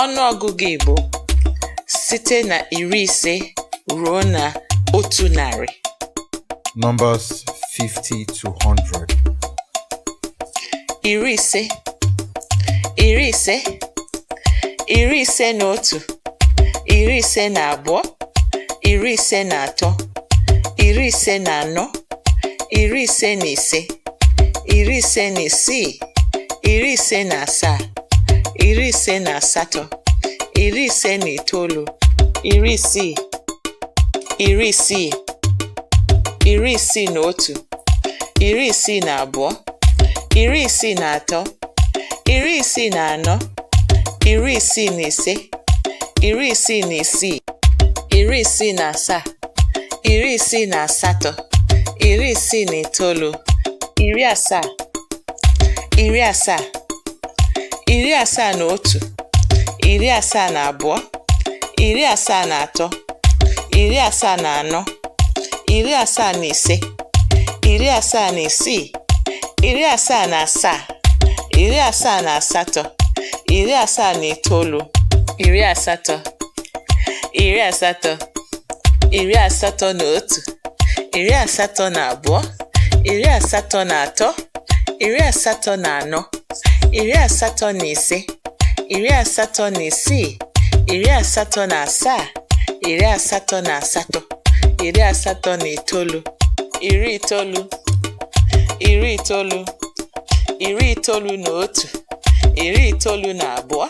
Ọnụọgụgụ Igbo site na 50 ruo na 100. Numbers 50 to 100. 50, 50, 51, 52, 53, 54, 55, 56, 57, 58, 59, 60, 60, 61, 62, 63, 64, 65, 66, 67, 68, 69, 70, 70, 71, 72, 73, 74, 75, 76, 77, 78, 79, 80, 80, 81, 82, 83, 84, 85,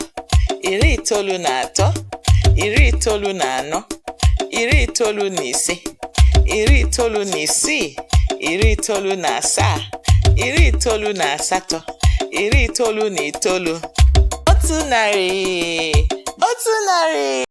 86, 87, 88, 89, 90, 90, 91, 92, 93, 94, 95, 96, 97, 98, 99, 100, 100.